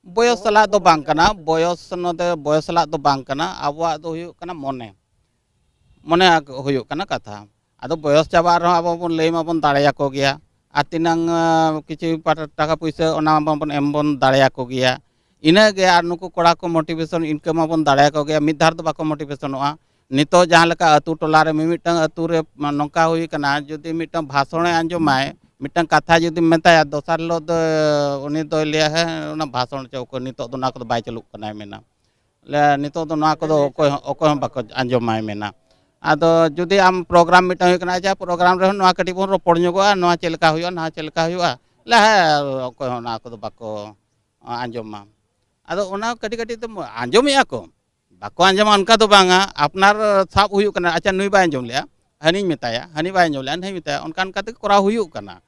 ᱵᱚᱭᱚᱥ ᱥᱟᱞᱟᱜ ᱫᱚ ᱵᱟᱝ ᱠᱟᱱᱟ, ᱵᱚᱭᱚᱥ ᱱᱚᱛᱮ ᱵᱚᱭᱚᱥ ᱥᱟᱞᱟᱜ ᱫᱚ ᱵᱟᱝ ᱠᱟᱱᱟ, ᱟᱵᱚᱣᱟᱜ ᱫᱚ ᱦᱩᱭᱩᱜ ᱠᱟᱱᱟ ᱢᱚᱱᱮ, ᱢᱚᱱᱮ ᱟᱠ-, ᱦᱩᱭᱩᱜ ᱠᱟᱱᱟ ᱠᱟᱛᱷᱟ᱾ ᱟᱫᱚ ᱵᱚᱭᱚᱥ ᱪᱟᱵᱟᱜ ᱨᱮᱦᱚᱸ ᱟᱵᱚ ᱵᱚᱱ ᱞᱟᱹᱭ ᱢᱟᱵᱚᱱ ᱫᱟᱲᱮᱭᱟᱠᱚ ᱜᱮᱭᱟ, ᱟᱨ ᱛᱤᱱᱟᱹᱝ, ᱟᱸ, ᱠᱤᱪᱷᱩ ᱯᱟᱴ-, ᱴᱟᱠᱟ ᱯᱩᱭᱥᱟᱹ ᱚᱱᱟ ᱢᱟᱵᱚᱱ ᱮᱢ ᱵᱚᱱ ᱫᱟᱲᱮᱭᱟᱠᱚ ᱜᱮᱭᱟ᱾ ᱤᱱᱟᱹᱜᱮ, ᱟᱨ ᱱᱩᱠᱩ ᱠᱚᱲᱟ ᱠᱚ ᱢᱳᱴᱤᱵᱷᱮᱥᱚᱱ ᱤᱱᱠᱟᱹ ᱢᱟᱵᱚᱱ ᱫᱟᱲᱮᱭᱟᱠᱚ ᱜᱮᱭᱟ, ᱢᱤᱫ ᱫᱷᱟᱣ ᱨᱮᱫᱚ ᱵᱟᱠᱚ ᱢᱳᱴᱤᱵᱷᱮᱥᱚᱱᱚᱜᱼᱟ᱾ ᱱᱤᱛᱚᱜ ᱡᱟᱦᱟᱸ ᱞᱮᱠᱟ ᱟᱹᱛᱩ ᱴᱚᱞᱟ ᱨᱮ ᱢᱤᱢᱤᱫᱴᱟᱝ ᱟᱹᱛᱩ ᱨᱮ ᱱᱚᱝᱠᱟ ᱦᱩᱭ ᱠᱟᱱᱟ, ᱡᱩᱫᱤ ᱢᱤᱫᱴᱟᱝ ᱵᱷᱟᱥᱚᱬᱮ ᱟᱸᱡᱚᱢᱟᱭ, ᱢᱤᱫᱴᱟᱝ ᱠᱟᱛᱷᱟ ᱡᱩᱫᱤᱢ ᱢᱮᱛᱟᱭᱟ, ᱫᱚᱥᱟᱨ ᱦᱤᱞᱳᱜ ᱫᱚ ᱩᱱᱤ ᱫᱚᱭ ᱞᱟᱹᱭᱟ, "ᱦᱮᱸ, ᱚᱱᱟ ᱵᱷᱟᱥᱚᱬ ᱪᱚ, ᱚᱠᱚᱭ ᱱᱤᱛᱚᱜ ᱫᱚ ᱱᱚᱣᱟ ᱠᱚᱫᱚ ᱵᱟᱭ ᱪᱟᱹᱞᱩᱜ ᱠᱟᱱᱟᱭ", ᱢᱮᱱᱟ᱾ ᱞᱟᱹᱭᱟ, "ᱱᱤᱛᱚᱜ ᱫᱚ ᱱᱚᱣᱟ ᱠᱚᱫᱚ ᱚᱠᱚᱭ ᱦᱚᱸ, ᱚᱠᱚᱭ ᱦᱚᱸ ᱵᱟᱠᱚ ᱟᱸᱡᱚᱢᱟᱭ", ᱢᱮᱱᱟ᱾ ᱟᱫᱚ ᱡᱩᱫᱤ ᱟᱢ ᱯᱨᱳᱜᱨᱟᱢ ᱢᱤᱫᱴᱟᱝ ᱦᱩᱭᱩᱜ ᱠᱟᱱᱟ, "ᱟᱪᱪᱷᱟ, ᱯᱨᱳᱜᱨᱟᱢ ᱨᱮᱦᱚᱸ ᱱᱚᱣᱟ ᱠᱟᱹᱴᱤᱡ ᱵᱚᱱ ᱨᱚᱯᱚᱲ ᱧᱚᱜᱚᱜᱼᱟ, ᱱᱚᱣᱟ ᱪᱮᱫ ᱞᱮᱠᱟ ᱦᱩᱭᱩᱜᱼᱟ, ᱱᱚᱣᱟ ᱪᱮᱫ ᱞᱮᱠᱟ ᱦᱩᱭᱩᱜᱼᱟ?" ᱞᱟᱹᱭᱟ, "ᱦᱮᱸ, ᱚᱠᱚᱭ ᱦᱚᱸ ᱱᱚᱣᱟ ᱠᱚᱫᱚ ᱵᱟᱠᱚ ᱟᱸᱡᱚᱢᱟ᱾" ᱟᱫᱚ ᱚᱱᱟ ᱠᱟᱹᱴᱤᱡ ᱠᱟᱹᱴᱤᱡ ᱛᱮ ᱟᱸᱡᱚᱢᱮᱜᱼᱟ ᱠᱚ, ᱵᱟᱠᱚ ᱟᱸᱡᱚᱢᱟ ᱚᱱᱠᱟ ᱫᱚ ᱵᱟᱝᱟ, ᱟᱯᱱᱟᱨ ᱥᱟᱵ ᱦᱩᱭᱩᱜ ᱠᱟᱱᱟ, ᱟᱪᱪᱷᱟ, ᱱᱩᱭ ᱵᱟᱭ ᱟᱸᱡᱚᱢ ᱞᱮᱜᱼᱟ, ᱦᱟᱹᱱᱤᱧ ᱢᱮᱛᱟᱭᱟ, ᱦᱟᱹᱱᱤ ᱵᱟᱭ ᱟᱸᱡᱚᱢ ᱞᱮᱜᱼᱟ, ᱱᱟᱹᱭ ᱢᱮᱛᱟᱭᱟ, ᱚᱱᱠᱟ ᱚᱱᱠᱟ ᱛᱮᱜᱮ ᱠᱚᱨᱟᱣ ᱦᱩᱭᱩᱜ ᱠᱟᱱᱟ᱾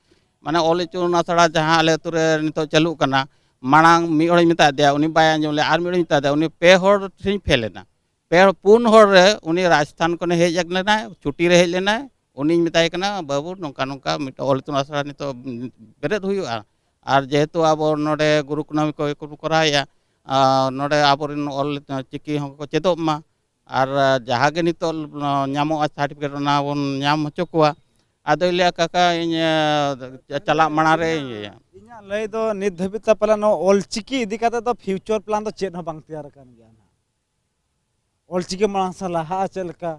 ᱢᱟᱱᱮ ᱚᱞ ᱤᱛᱩᱱ ᱟᱥᱲᱟ ᱡᱟᱦᱟᱸ ᱟᱞᱮ ᱟᱹᱛᱩ ᱨᱮ ᱱᱤᱛᱚᱜ ᱪᱟᱹᱞᱩᱜ ᱠᱟᱱᱟ, ᱢᱟᱲᱟᱝ ᱢᱤᱫ ᱦᱚᱲᱤᱧ ᱢᱮᱛᱟ ᱫᱮᱭᱟ, ᱩᱱᱤ ᱵᱟᱭ ᱟᱸᱡᱚᱢ ᱞᱮᱜᱼᱟ, ᱟᱨ ᱢᱤᱫ ᱦᱚᱲᱤᱧ ᱢᱮᱛᱟ ᱫᱮᱭᱟ, ᱩᱱᱤ ᱯᱮ ᱦᱚᱲ ᱴᱷᱮᱱᱤᱧ ᱯᱷᱮᱞ ᱮᱱᱟ᱾ ᱯᱮ ᱦᱚᱲ, ᱯᱩᱱ ᱦᱚᱲ ᱨᱮ ᱩᱱᱤ ᱨᱟᱡᱽᱥᱛᱷᱟᱱ ᱠᱷᱚᱱᱮ ᱦᱮᱡ ᱞᱮᱱᱟᱭ, ᱪᱷᱩᱴᱤ ᱨᱮ ᱦᱮᱡ ᱞᱮᱱᱟᱭ, ᱩᱱᱤᱧ ᱢᱮᱛᱟᱭ ᱠᱟᱱᱟ, "ᱵᱟᱹᱵᱩ, ᱱᱚᱝᱠᱟ ᱱᱚᱝᱠᱟ ᱢᱤᱫᱴᱟᱝ ᱚᱞ ᱤᱛᱩᱱ ᱟᱥᱲᱟ ᱱᱤᱛᱚᱜ ᱵᱮᱨᱮᱫ ᱦᱩᱭᱩᱜᱼᱟ, ᱟᱨ ᱡᱮᱦᱮᱛᱩ ᱟᱵᱚ ᱱᱚᱰᱮ ᱜᱩᱨᱩ ᱠᱩᱱᱟᱹᱢᱤ ᱠᱚ ᱠᱚᱨᱟᱣᱮᱜᱼᱟ, ᱟᱨ ᱱᱚᱰᱮ ᱟᱵᱚᱨᱮᱱ ᱚᱞ ᱪᱤᱠᱤ ᱦᱚᱸᱠᱚ ᱪᱮᱫᱚᱜ ᱢᱟ, ᱟᱨ ᱡᱟᱦᱟᱸ ᱜᱮ ᱱᱤᱛᱚᱜ ᱧᱟᱢᱚᱜᱼᱟ ᱥᱟᱨᱴᱤᱯᱷᱤᱠᱮᱴ, ᱚᱱᱟ ᱵᱚᱱ ᱧᱟᱢ ᱦᱚᱪᱚ ᱠᱚᱣᱟ, ᱟᱫᱚᱭ ᱞᱟᱹᱭᱟ, "ᱠᱟᱠᱟ, ᱤᱧ ᱪᱟᱞᱟᱜ ᱢᱟᱲᱟᱝ ᱨᱮ ᱤᱧ ᱤᱭᱟᱹᱭᱟ᱾" ᱤᱧᱟᱹᱜ ᱞᱟᱹᱭ ᱫᱚ ᱱᱤᱛ ᱫᱷᱟᱹᱵᱤᱡ ᱛᱮ ᱯᱟᱞᱮ ᱱᱚᱣᱟ ᱚᱞᱪᱤᱠᱤ ᱤᱫᱤ ᱠᱟᱛᱮ ᱫᱚ ᱯᱷᱤᱭᱩᱪᱟᱨ ᱯᱞᱟᱱ ᱫᱚ ᱪᱮᱫ ᱦᱚᱸ ᱵᱟᱝ ᱛᱮᱭᱟᱨ ᱟᱠᱟᱱ ᱜᱮᱭᱟ ᱱᱟᱦᱟᱜ᱾ ᱚᱞᱪᱤᱠᱤ ᱢᱟᱲᱟᱝ ᱥᱮᱫ ᱞᱟᱦᱟᱜᱼᱟ ᱪᱮᱫ ᱞᱮᱠᱟ?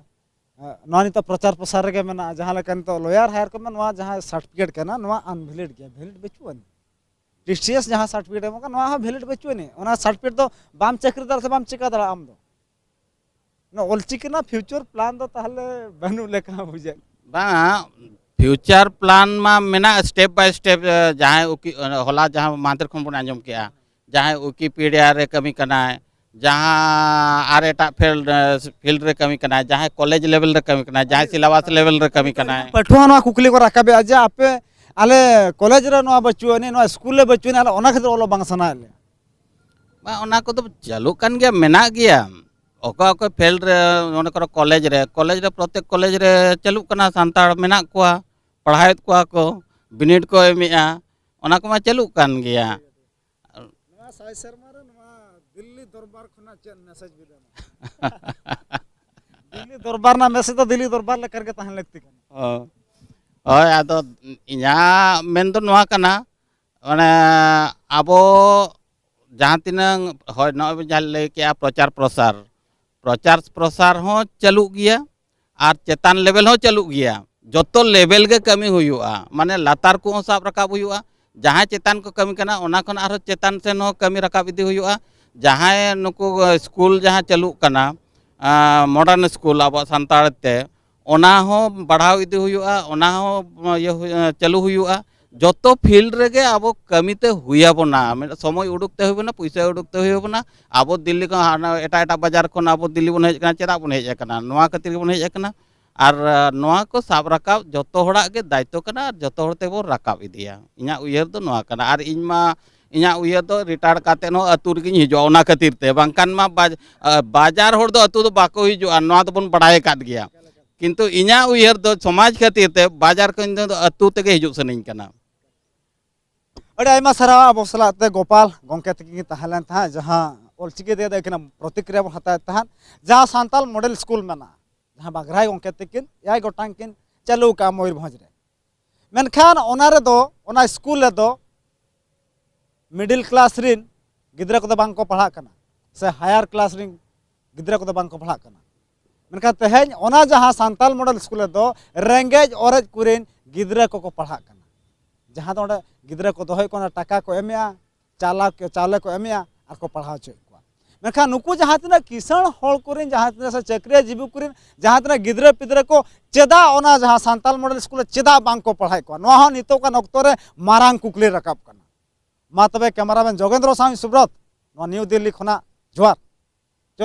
ᱱᱚᱣᱟ ᱱᱤᱛᱚᱜ ᱯᱨᱚᱪᱟᱨ ᱯᱨᱚᱥᱟᱨ ᱨᱮᱜᱮ ᱢᱮᱱᱟᱜᱼᱟ᱾ ᱡᱟᱦᱟᱸ ᱞᱮᱠᱟ ᱱᱤᱛᱚᱜ ᱞᱚᱭᱟᱨ ᱦᱟᱭᱟᱨ ᱠᱚ ᱢᱮᱱᱟ, ᱱᱚᱣᱟ ᱡᱟᱦᱟᱸ ᱥᱟᱨᱴᱤᱯᱷᱤᱠᱮᱴ ᱠᱟᱱᱟ, ᱱᱚᱣᱟ ᱟᱱᱵᱷᱮᱞᱤᱰ ᱜᱮᱭᱟ, ᱵᱷᱮᱞᱤᱰ ᱵᱟᱹᱪᱩᱜ ᱟᱹᱱᱤᱡ᱾ ᱴᱤᱥᱤᱮᱥ ᱡᱟᱦᱟᱸ ᱥᱟᱨᱴᱤᱯᱷᱤᱠᱮᱴ ᱮᱢᱚᱜ ᱠᱟᱱᱟ, ᱱᱚᱣᱟ ᱦᱚᱸ ᱵᱷᱮᱞᱤᱰ ᱵᱟᱹᱪᱩᱜ ᱟᱹᱱᱤᱡ᱾ ᱚᱱᱟ ᱥᱟᱨᱴᱤᱯᱷᱤᱠᱮᱴ ᱫᱚ ᱵᱟᱢ ᱪᱟᱹᱠᱨᱤ ᱫᱟᱲᱮᱭᱟᱜᱼᱟ ᱥᱮ ᱵᱟᱢ ᱪᱤᱠᱟ ᱫᱟᱲᱮᱭᱟᱜᱼᱟ ᱟᱢ ᱫᱚ᱾ ᱱᱚᱣᱟ ᱚᱞᱪᱤᱠᱤ ᱨᱮᱱᱟᱜ ᱯᱷᱤᱭᱩᱪᱟᱨ ᱯᱞᱟᱱ ᱫᱚ ᱛᱟᱦᱚᱞᱮ ᱵᱟᱹᱱᱩᱜ ᱞᱮᱠᱟ ᱵᱩᱡᱷᱟᱹᱜ᱾ ᱵᱟᱝᱟ, ᱯᱷᱤᱭᱩᱪᱟᱨ ᱯᱞᱟᱱ ᱢᱟ ᱢᱮᱱᱟᱜ, ᱥᱴᱮᱯ ᱵᱟᱭ ᱥᱴᱮᱯ᱾ ᱡᱟᱦᱟᱸᱭ ᱩᱠᱤ-, ᱦᱚᱞᱟ ᱡᱟᱦᱟᱸ ᱢᱟᱦᱫᱮᱨ ᱠᱷᱚᱱ ᱵᱚᱱ ᱟᱸᱡᱚᱢ ᱠᱮᱜᱼᱟ, ᱡᱟᱦᱟᱸᱭ ᱩᱠᱤᱯᱤᱰᱤᱭᱟ ᱨᱮ ᱠᱟᱹᱢᱤ ᱠᱟᱱᱟᱭ, ᱡᱟᱦᱟᱸ ᱟᱨ ᱮᱴᱟᱜ ᱯᱷᱤᱞᱰ, ᱯᱷᱤᱞᱰ ᱨᱮ ᱠᱟᱹᱢᱤ ᱠᱟᱱᱟᱭ, ᱡᱟᱦᱟᱸᱭ ᱠᱚᱞᱮᱡᱽ ᱞᱮᱵᱮᱞ ᱨᱮ ᱠᱟᱹᱢᱤ ᱠᱟᱱᱟᱭ, ᱡᱟᱦᱟᱸᱭ ᱥᱤᱞᱟᱵᱟᱥ ᱞᱮᱵᱮᱞ ᱨᱮ ᱠᱟᱹᱢᱤ ᱠᱟᱱᱟᱭ᱾ ᱯᱟᱹᱴᱷᱩᱣᱟᱹ ᱱᱚᱣᱟ ᱠᱩᱠᱞᱤ ᱠᱚ ᱨᱟᱠᱟᱵᱮᱜᱼᱟ ᱡᱮ ᱟᱯᱮ, ᱟᱞᱮ ᱠᱚᱞᱮᱡᱽ ᱨᱮ ᱱᱚᱣᱟ ᱵᱟᱹᱪᱩᱜ ᱟᱹᱱᱤᱡ, ᱱᱚᱣᱟ ᱥᱠᱩᱞ ᱨᱮ ᱵᱟᱹᱪᱩᱜ ᱟᱹᱱᱤᱡ, ᱟᱞᱮ ᱚᱱᱟ ᱠᱷᱟᱹᱛᱤᱨ ᱚᱞᱚᱜ ᱵᱟᱝ ᱥᱟᱱᱟᱭᱮᱫ ᱞᱮᱭᱟ᱾ ᱵᱟᱝ, ᱚᱱᱟ ᱠᱚᱫᱚ ᱪᱟᱹᱞᱩᱜ ᱠᱟᱱ ᱜᱮᱭᱟ, ᱢᱮᱱᱟᱜ ᱜᱮᱭᱟ᱾ ᱚᱠᱟ ᱚᱠᱟ ᱯᱷᱤᱞᱰ ᱨᱮ, ᱢᱚᱱᱮ ᱠᱚᱨᱚ ᱠᱚᱞᱮᱡᱽ ᱨᱮ, ᱠᱚᱞᱮᱡᱽ ᱨᱮ ᱯᱨᱚᱛᱮᱠ ᱠᱚᱞᱮᱡᱽ ᱨᱮ ᱪᱟᱹᱞᱩᱜ ᱠᱟᱱᱟ, ᱥᱟᱱᱛᱟᱲ ᱢᱮᱱᱟᱜ ᱠᱚᱣᱟ, ᱯᱟᱲᱦᱟᱣᱮᱫ ᱠᱚᱣᱟ ᱠᱚ, ᱵᱤᱱᱤᱰ ᱠᱚ ᱮᱢᱮᱜᱼᱟ, ᱚᱱᱟ ᱠᱚᱢᱟ ᱪᱟᱹᱞᱩᱜ ᱠᱟᱱ ᱜᱮᱭᱟ᱾ ᱱᱚᱣᱟ ᱥᱟᱭ ᱥᱮᱨᱢᱟ ᱨᱮ ᱱᱚᱣᱟ ᱫᱤᱞᱞᱤ ᱫᱚᱨᱵᱟᱨ ᱠᱷᱚᱱᱟᱜ ᱪᱮᱫ ᱢᱮᱥᱮᱡᱽ ᱵᱤᱱ ᱮᱢᱟ? ᱫᱤᱞᱞᱤ ᱫᱚᱨᱵᱟᱨ ᱨᱮᱱᱟᱜ ᱢᱮᱥᱮᱡᱽ ᱫᱚ ᱫᱤᱞᱞᱤ ᱫᱚᱨᱵᱟᱨ ᱞᱮᱠᱟ ᱨᱮᱜᱮ ᱛᱟᱦᱮᱸ ᱞᱟᱹᱠᱛᱤ ᱠᱟᱱᱟ᱾ ᱚ᱾ ᱦᱳᱭ, ᱟᱫᱚ ᱤᱧᱟᱹᱜ ᱢᱮᱱ ᱫᱚ ᱱᱚᱣᱟ ᱠᱟᱱᱟ, ᱢᱟᱱᱮ ᱟᱵᱚ ᱡᱟᱦᱟᱸ ᱛᱤᱱᱟᱹᱝ, ᱦᱳᱭ, ᱱᱚᱜᱼᱚᱭ ᱵᱤᱱ ᱡᱟᱦᱟᱸ ᱞᱟᱹᱭ ᱠᱮᱜᱼᱟ, ᱯᱨᱚᱪᱟᱨ ᱯᱨᱚᱥᱟᱨ, ᱯᱨᱚᱪᱟᱨ ᱯᱨᱚᱥᱟᱨ ᱦᱚᱸ ᱪᱟᱹᱞᱩᱜ ᱜᱮᱭᱟ ᱟᱨ ᱪᱮᱛᱟᱱ ᱞᱮᱵᱮᱞ ᱦᱚᱸ ᱪᱟᱹᱞᱩᱜ ᱜᱮᱭᱟ᱾ ᱡᱚᱛᱚ ᱞᱮᱵᱮᱞ ᱜᱮ ᱠᱟᱹᱢᱤ ᱦᱩᱭᱩᱜᱼᱟ, ᱢᱟᱱᱮ ᱞᱟᱛᱟᱨ ᱠᱚᱦᱚᱸ ᱥᱟᱵ ᱨᱟᱠᱟᱵ ᱦᱩᱭᱩᱜᱼᱟ᱾ ᱡᱟᱦᱟᱸᱭ ᱪᱮᱛᱟᱱ ᱠᱚ ᱠᱟᱹᱢᱤ ᱠᱟᱱᱟ, ᱚᱱᱟ ᱠᱷᱚᱱ ᱟᱨᱦᱚᱸ ᱪᱮᱛᱟᱱ ᱥᱮᱱ ᱦᱚᱸ ᱠᱟᱹᱢᱤ ᱨᱟᱠᱟᱵ ᱤᱫᱤ ᱦᱩᱭᱩᱜᱼᱟ᱾ ᱡᱟᱦᱟᱸᱭ ᱱᱩᱠᱩ ᱥᱠᱩᱞ ᱡᱟᱦᱟᱸ ᱪᱟᱹᱞᱩᱜ ᱠᱟᱱᱟ, ᱟᱸ, ᱢᱚᱰᱟᱨᱱ ᱥᱠᱩᱞ ᱟᱵᱚᱣᱟᱜ ᱥᱟᱱᱛᱟᱲ ᱛᱮ, ᱚᱱᱟ ᱦᱚᱸ ᱵᱟᱲᱦᱟᱣ ᱤᱫᱤ ᱦᱩᱭᱩᱜᱼᱟ, ᱚᱱᱟ ᱦᱚᱸ ᱤᱭᱟᱹ ᱦᱩᱭ-, ᱪᱟᱹᱞᱩ ᱦᱩᱭᱩᱜᱼᱟ᱾ ᱡᱚᱛᱚ ᱯᱷᱤᱞᱰ ᱨᱮᱜᱮ ᱟᱵᱚ ᱠᱟᱹᱢᱤᱛᱮ ᱦᱩᱭ ᱟᱵᱚᱱᱟ, ᱢᱤᱫ ᱥᱚᱢᱚᱭ ᱩᱰᱩᱠ ᱛᱮ ᱦᱩᱭ ᱟᱵᱚᱱᱟ, ᱯᱩᱭᱥᱟᱹ ᱩᱰᱩᱠ ᱛᱮ ᱦᱩᱭ ᱟᱵᱚᱱᱟ᱾ ᱟᱵᱚ ᱫᱤᱞᱞᱤ ᱠᱷᱚᱱ ᱦᱟᱱᱟ ᱮᱴᱟᱜ ᱮᱴᱟᱜ ᱵᱟᱡᱟᱨ ᱠᱷᱚᱱ ᱟᱵᱚ ᱫᱤᱞᱞᱤ ᱵᱚᱱ ᱦᱮᱡ ᱟᱠᱟᱱᱟ, ᱪᱮᱫᱟᱜ ᱵᱚᱱ ᱦᱮᱡ ᱟᱠᱟᱱᱟ? ᱱᱚᱣᱟ ᱠᱷᱟᱹᱛᱤᱨ ᱜᱮᱵᱚᱱ ᱦᱮᱡ ᱟᱠᱟᱱᱟ᱾ ᱟᱨ, ᱟ, ᱱᱚᱣᱟ ᱠᱚ ᱥᱟᱵ ᱨᱟᱠᱟᱵ ᱡᱚᱛᱚ ᱦᱚᱲᱟᱜ ᱜᱮ ᱫᱟᱭᱤᱛᱛᱚ ᱠᱟᱱᱟ ᱟᱨ ᱡᱚᱛᱚ ᱦᱚᱲ ᱛᱮᱵᱚᱱ ᱨᱟᱠᱟᱵ ᱤᱫᱤᱭᱟ᱾ ᱤᱧᱟᱹᱜ ᱩᱭᱦᱟᱹᱨ ᱫᱚ ᱱᱚᱣᱟ ᱠᱟᱱᱟ᱾ ᱟᱨ ᱤᱧ ᱢᱟ, ᱤᱧᱟᱹᱜ ᱩᱭᱦᱟᱹᱨ ᱫᱚ ᱨᱤᱴᱟᱭᱟᱨ ᱠᱟᱛᱮᱫ ᱦᱚᱸ ᱟᱹᱛᱩ ᱨᱮᱜᱤᱧ ᱦᱤᱡᱩᱜᱼᱟ, ᱚᱱᱟ ᱠᱷᱟᱹᱛᱤᱨ ᱛᱮ᱾ ᱵᱟᱝᱠᱷᱟᱱ ᱢᱟ ᱵᱟᱡ-, ᱟ, ᱵᱟᱡᱟᱨ ᱦᱚᱲ ᱫᱚ ᱟᱹᱛᱩ ᱫᱚ ᱵᱟᱠᱚ ᱦᱤᱡᱩᱜᱼᱟ, ᱱᱚᱣᱟ ᱫᱚᱵᱚᱱ ᱵᱟᱲᱟᱭ ᱟᱠᱟᱫ ᱜᱮᱭᱟ᱾ ᱠᱤᱱᱛᱩ ᱤᱧᱟᱹᱜ ᱩᱭᱦᱟᱹᱨ ᱫᱚ ᱥᱚᱢᱟᱡᱽ ᱠᱷᱟᱹᱛᱤᱨ ᱛᱮ ᱵᱟᱡᱟᱨ ᱠᱷᱚᱱ ᱫᱚ ᱟᱹᱛᱩ ᱛᱮᱜᱮ ᱦᱤᱡᱩᱜ ᱥᱟᱱᱟᱧ ᱠᱟᱱᱟ᱾ ᱟᱹᱰᱤ ᱟᱭᱢᱟ ᱥᱟᱨᱦᱟᱣ ᱟᱵᱚ ᱥᱟᱞᱟᱜ ᱛᱮ ᱜᱳᱯᱟᱞ ᱜᱚᱢᱠᱮ ᱛᱟᱹᱠᱤᱱ ᱠᱤᱱ ᱛᱟᱦᱮᱸ ᱞᱮᱱ ᱛᱟᱦᱮᱸᱫ, ᱡᱟᱦᱟᱸ ᱚᱞᱪᱤᱠᱤ ᱤᱫᱤ ᱠᱟᱛᱮ ᱟᱹᱠᱤᱱᱟᱜ ᱯᱨᱚᱛᱤᱠᱨᱤᱭᱟ ᱵᱚᱱ ᱦᱟᱛᱟᱣᱮᱫ ᱛᱟᱦᱮᱸᱫ, ᱡᱟᱦᱟᱸ ᱥᱟᱱᱛᱟᱞ ᱢᱚᱰᱮᱞ ᱥᱠᱩᱞ ᱢᱮᱱᱟᱜᱼᱟ, ᱡᱟᱦᱟᱸ ᱵᱟᱜᱽᱨᱟᱭ ᱜᱚᱢᱠᱮ ᱛᱟᱹᱠᱤᱱ ᱮᱭᱟᱭ ᱜᱚᱴᱟᱝ ᱠᱤᱱ ᱪᱟᱹᱞᱩ ᱟᱠᱟᱫᱼᱟ ᱢᱚᱭᱩᱨᱵᱷᱚᱸᱡᱽ ᱨᱮ᱾ ᱢᱮᱱᱠᱷᱟᱱ ᱚᱱᱟ ᱨᱮᱫᱚ, ᱚᱱᱟ ᱥᱠᱩᱞ ᱨᱮᱫᱚ ᱢᱤᱰᱤᱞ ᱠᱞᱟᱥ ᱨᱤᱱ ᱜᱤᱫᱽᱨᱟᱹ ᱠᱚᱫᱚ ᱵᱟᱝ ᱠᱚ ᱯᱟᱲᱦᱟᱜ ᱠᱟᱱᱟ, ᱥᱮ ᱦᱟᱭᱟᱨ ᱠᱞᱟᱥ ᱨᱤᱱ ᱜᱤᱫᱽᱨᱟᱹ ᱠᱚᱫᱚ ᱵᱟᱝ ᱠᱚ ᱯᱟᱲᱦᱟᱜ ᱠᱟᱱᱟ᱾ ᱢᱮᱱᱠᱷᱟᱱ ᱛᱮᱦᱮᱧ ᱚᱱᱟ ᱡᱟᱦᱟᱸ ᱥᱟᱱᱛᱟᱞ ᱢᱚᱰᱮᱞ ᱥᱠᱩᱞ ᱨᱮᱫᱚ ᱨᱮᱸᱜᱮᱡ ᱚᱨᱮᱡ ᱠᱚᱨᱮᱱ ᱜᱤᱫᱽᱨᱟᱹ ᱠᱚᱠᱚ ᱯᱟᱲᱦᱟᱜ ᱠᱟᱱᱟ᱾ ᱡᱟᱦᱟᱸ ᱫᱚ ᱚᱸᱰᱮ ᱜᱤᱫᱽᱨᱟᱹ ᱠᱚ ᱫᱚᱦᱚᱭᱮᱫ ᱠᱚᱣᱟ, ᱚᱱᱟ ᱴᱟᱠᱟ ᱠᱚ ᱮᱢᱮᱜᱼᱟ, ᱪᱟᱞᱟᱣ ᱠᱮ-, ᱪᱟᱣᱞᱮ ᱠᱚ ᱮᱢᱮᱜᱼᱟ ᱟᱨ ᱠᱚ ᱯᱟᱲᱦᱟᱣ ᱦᱚᱪᱚᱭᱮᱫ ᱠᱚᱣᱟ᱾ ᱢᱮᱱᱠᱷᱟᱱ ᱱᱩᱠᱩ ᱡᱟᱦᱟᱸ ᱛᱤᱱᱟᱹᱜ ᱠᱤᱥᱟᱹᱬ ᱦᱚᱲ ᱠᱚᱨᱮᱱ, ᱡᱟᱦᱟᱸ ᱛᱤᱱᱟᱹᱜ ᱥᱮ ᱪᱟᱹᱠᱨᱤᱭᱟ ᱡᱤᱵᱤ ᱠᱚᱨᱮᱱ ᱡᱟᱦᱟᱸ ᱛᱤᱱᱟᱹᱜ ᱜᱤᱫᱽᱨᱟᱹ ᱯᱤᱫᱽᱨᱟᱹ ᱠᱚ, ᱪᱮᱫᱟᱜ ᱚᱱᱟ ᱡᱟᱦᱟᱸ ᱥᱟᱱᱛᱟᱞ ᱢᱚᱰᱮᱞ ᱥᱠᱩᱞ ᱨᱮ ᱪᱮᱫᱟᱜ ᱵᱟᱝ ᱠᱚ ᱯᱟᱲᱦᱟᱣᱮᱫ ᱠᱚᱣᱟ? ᱱᱚᱣᱟ ᱦᱚᱸ ᱱᱤᱛᱚᱜ ᱜᱟᱱ ᱚᱠᱛᱚ ᱨᱮ ᱢᱟᱨᱟᱝ ᱠᱩᱠᱞᱤ ᱨᱟᱠᱟᱵ ᱠᱟᱱᱟ᱾ ᱢᱟ ᱛᱚᱵᱮ, ᱠᱮᱢᱮᱨᱟᱢᱮᱱ ᱡᱳᱜᱮᱱᱫᱨᱚ ᱥᱟᱶ ᱥᱩᱵᱨᱚᱛ, ᱱᱚᱣᱟ ᱱᱤᱭᱩ ᱫᱤᱞᱞᱤ ᱠᱷᱚᱱᱟᱜ ᱡᱚᱦᱟᱨ᱾